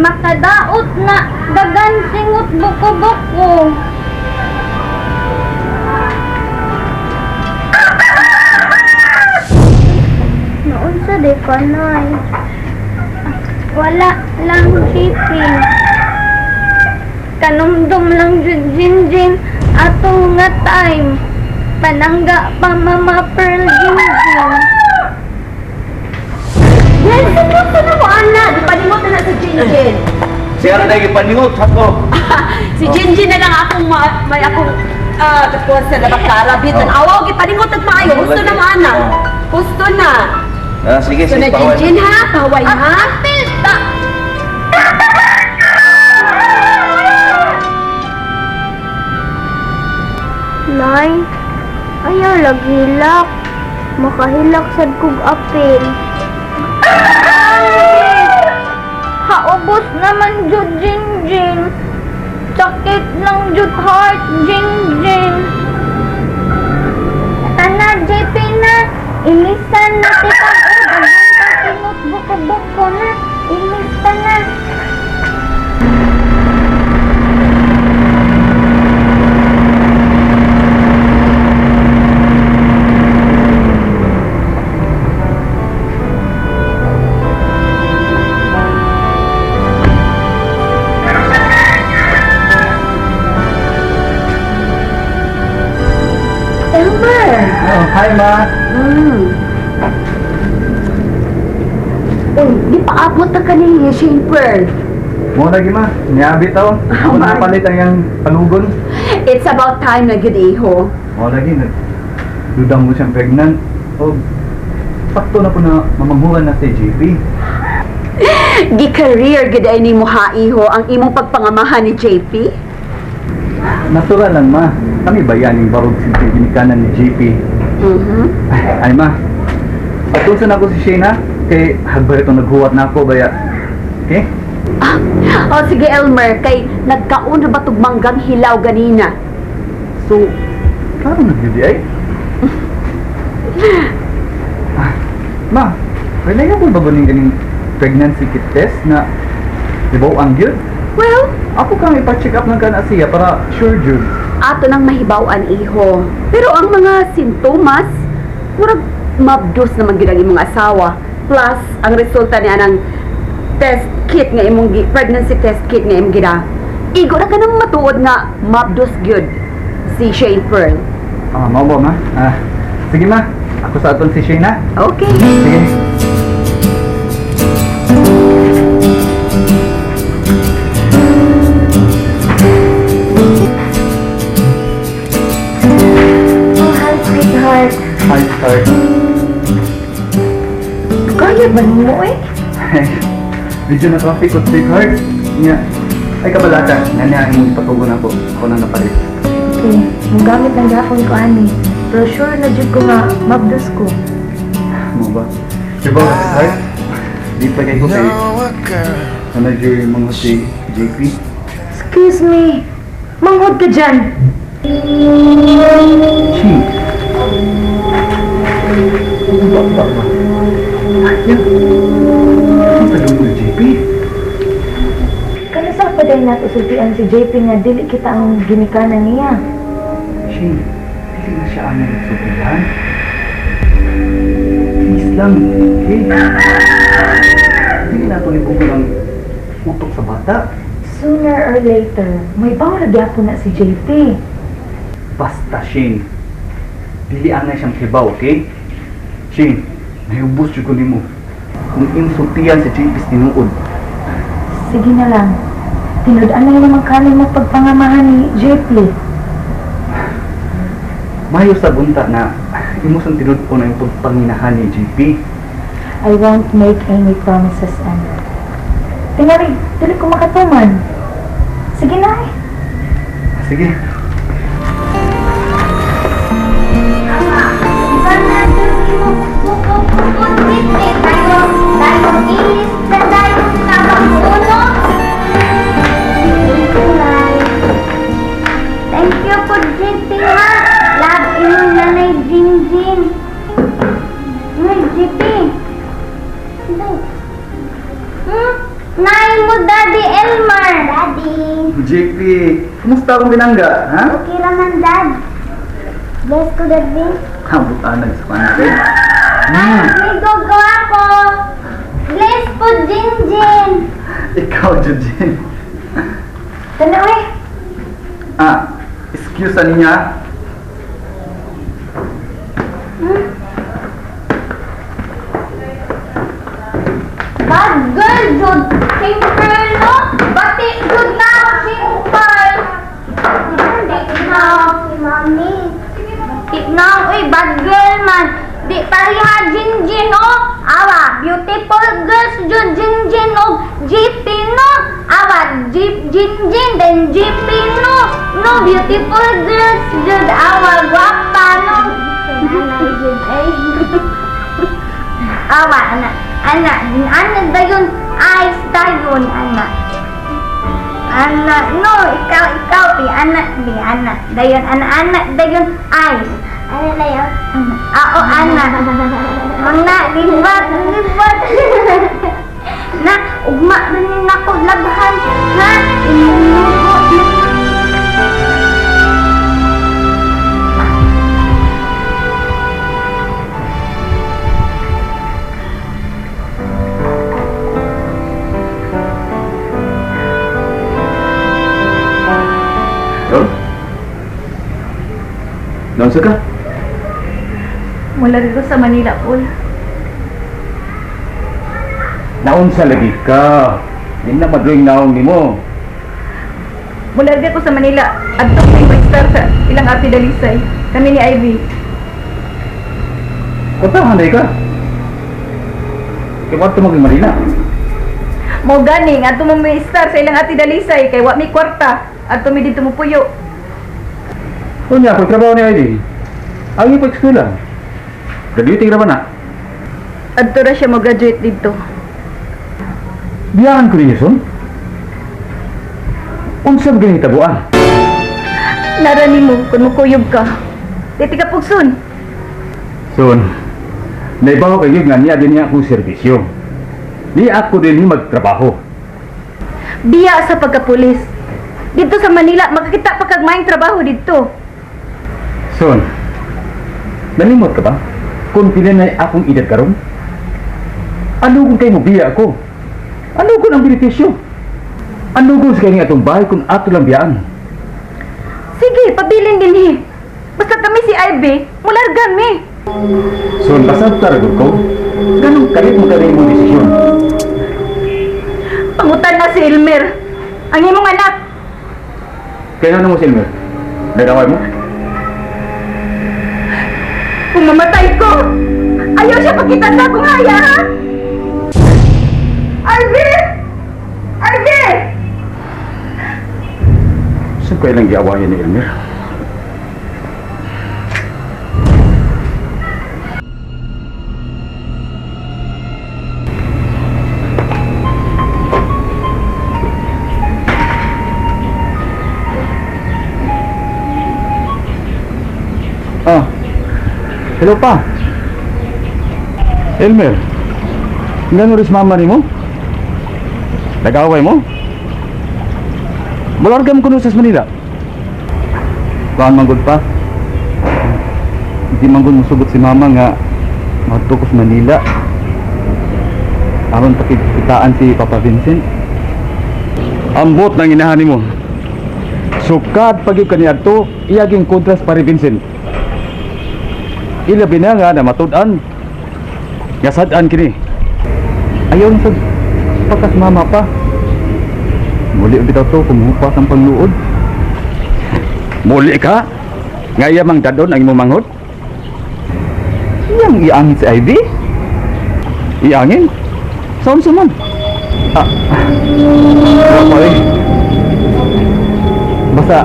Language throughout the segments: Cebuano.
Makadaot na dagan singot buko-buko. Naunsa di ka, Nay? Wala lang, JP. Kanumdum lang jud, Jinjin, ato nga time. Panangga pa Mama Pearl, Jinjin. Yes, gusto na mo, Ana. Di paningot na na sa Jinjin. Siya na tayo ipaningot, ako. Si Jinjin na lang akong may akong kuha sa labakara. Bitan, awaw, gipaningot at maayo. Gusto na mo, Ana. Gusto na. Ah, sige, Gusto sige, na, paway. Jinjin, ha? Paway, ha? Apil ta! Nay, ayaw laghilak. Makahilak sad kog apil. Haubos naman jud, Jinjin. Sakit lang jud heart, Jinjin. Tana, JP na. Ilisan na titang o. Daghan ka singot buko-buko na. Ilisan na. Elmer! Oh, hi, ma. Uy, di paabot na ka ni Shane Pearl. Mo lagi, ma. Niyabi to. Ako na palit ang iyang palugon. It's about time na gud iho. Mo lagi, nagdudang mo siyang pregnant. O, sakto na po na mamanghuran na si JP. Gi-career gud ay nimo ha iho ang imong pagpangamahan ni JP. Natural lang, ma. Kami ba yan yung barog sa ginikanan ni JP? Ay, ma. Patusan ako si Shane, ha? Kay hagbay itong naghuwat na ako, baya. Okay? Ah, oh, sige Elmer, kay nagkaon na ba tug manggang hilaw ganina? So, klaro na gyud ay. Ah, ma, reliable ba ganing ganing pregnancy kit test na ibaw ang gyud? Well, Ako kang ipa-check up ng kana siya para sure jud. Ato nang mahibaw-an iho. Pero ang mga sintomas, murag mabdos naman gyud ang imong asawa. Plus, ang resulta niya ng test kit nga imong pregnancy test kit nga imong gina. Igo na ka nang matuod nga mabdos gyud si Shane Pearl. Ah, mao ba, ma? Ah, sige ma, ako sa aton si Shane ha. Okay. Sige. Oh, hi, sweetheart. Hi, start. Kaya ba mo eh? Medyo na traffic ko, sweetheart. Nya. Ay kabalaka, nanya ang ipatugon ako. Ako nang napalit. Okay, ang gamit ng gapon ko ani. Pero sure na jud ko nga mabdos ko. Mo ba? Di ba, sweetheart? Di pa kay ko kay manager yung mga si JP. Excuse me. Manghod ka dyan. Chi. Ba, ba, ba? Yan. Ang tagal mo, JP. Kanasa pa din nato sultian si JP nga dili kita ang ginikanan niya. Chi, dili na siya ang nagsubihan. Please lang, okay? Dili na ito ni Google ang utok sa bata. Sooner or later, may bawra gyapon na si JP. Basta, Shane. Dili anay siyang hibaw, okay? Shane, nahubos jud ko nimo. Kung insultian si JP sa tinuod, Sige na lang. Tinud-anay naman kanin mo pagpangamahan ni JP. Mayo sa bunta na imo sang tinud ko na yung pagpanginahan ni JP. I won't make any promises, Anna. Tingali, dili ko makatuman. Sige na eh. Sige. Thank you po, JP, ha. Love imong nanay, Jinjin. Nay, JP. Nay. Nay mo, daddy, JP, kumusta akong binangga, ha? Okay raman, Dad. Bless ko, Dad, Vin. Kabutanag sa panate. Amigo ko. Bless po, Jinjin. Ikaw, Jujin. Tanaw eh. Ah, excuse sa niya. Bad girl, Jud. Simple, no? Bati, jud na ako, simple. Bati na ako, mami. Bati na ako, eh, bad girl man. Di pareha, Jinjin, oh. Awa, beautiful girls, jud, Jinjin, oh. GP, no? Awa, Jeep, Jinjin, then GP, no? No, beautiful girls, jud, awa, guwapa, no? Awa, ana, ana, ana, dayon, eyes, dayon, ana. Ana, no, ikaw, ikaw, bi, ana, bi, ana, dayon, ana, ana, dayon, eyes. Ana, dayon, ana, ao, ana. Ana, libat, libat. Na, ugma rin nako, labhan, na, inunugo, na. Lol? Naunsa ka? Mula dito sa Manila, Paul. Naunsa lagi ka. Di na madling naong nimo. Mula dito sa Manila. Adto kay mag-star sa ilang ate Dalisay. Kami ni Ivy. Kunta handay ka. Kaya wato maging Manila. Mo ganing adto mo may star sa ilang ate Dalisay kay wa mi kwarta. Adto mi dito mo puyo. Unya, kung trabaho ni Ivy. Ang ipag eskwela. Graduating ra ba na? Adto ra siya mo-graduate dito. Biyahan ko ninyo, son. Unsa ba ginahitabuan? Nara nimo kun mukuyog ka. Diti ka pugson. Son, naibaw kayo nga niya din niya akong serbisyo. Ni ako din ni magtrabaho. Biya sa pagkapulis. Dito sa Manila makakita pa kag maayong trabaho dito. Son, nalimot ka ba? Kung pila na akong edad karon? Ano kung kayo biya ako? Ano kung ang benepisyo? Ano kung sa kanya atong bahay kung ato lang biyaan? Sige, pabilin dinhi. Basta kami si Ivy, mulargan mi. Son, basta taragod ko. Ganong kalit mo kami mong desisyon. Pangutan na si Elmer. Ang imong anak. Kaya ano mo, Silmer? Nagaway mo? Kung mamatay ko, ayaw siya pagkita sa akong haya, ha? Ivy! Ivy! Saan ko ilang giawayan ni Elmer? Ah, hello pa. Elmer, ngano rin mama ni mo? Nag-away mo? Mulargam ko sa Manila. Kuan manggod pa. Hindi manggod musugot si mama nga madto ko sa Manila. Aron pakikitaan si Papa Vincent. Ambot ng inahan nimo. Sukad pag yun kaniadto, iyaging kontras pare Vincent. Ilabi na nga na matud-an. Nga sad-an kini. Ayaw na sa pagkas mama pa. Muli bitaw to kumupas ang pangluod. Muli ka? Nga iya mang dadon ang imong manghod? Iyang iangin si Ivy? Iangin? Saan sa man? Ah, wala pa eh. Basta,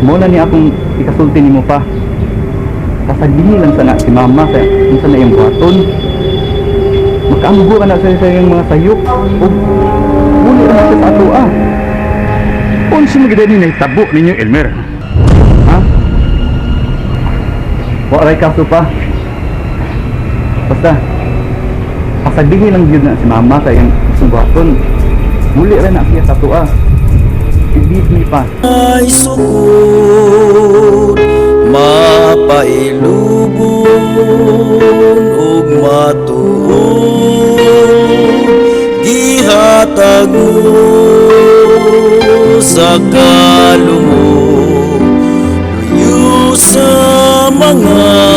muna ni akong ikasulti nimo pa. Pasagdini lang sana si mama sa unsa na iyang buhaton. Makaamgo ka na sa iyang mga sayop. Ug muli ra na siya sa ato ah. Unsa man gid ni nahitabo ninyo Elmer? Ha? Wa ray kaso pa. Basta pasagdini lang gyud na si mama sa iyang gustong buhaton. Muli ra na siya sa ato ah. Believe me pa. Ay sukod mapailubon ug matuod, gihatag mo sa kalumok luyo sa mga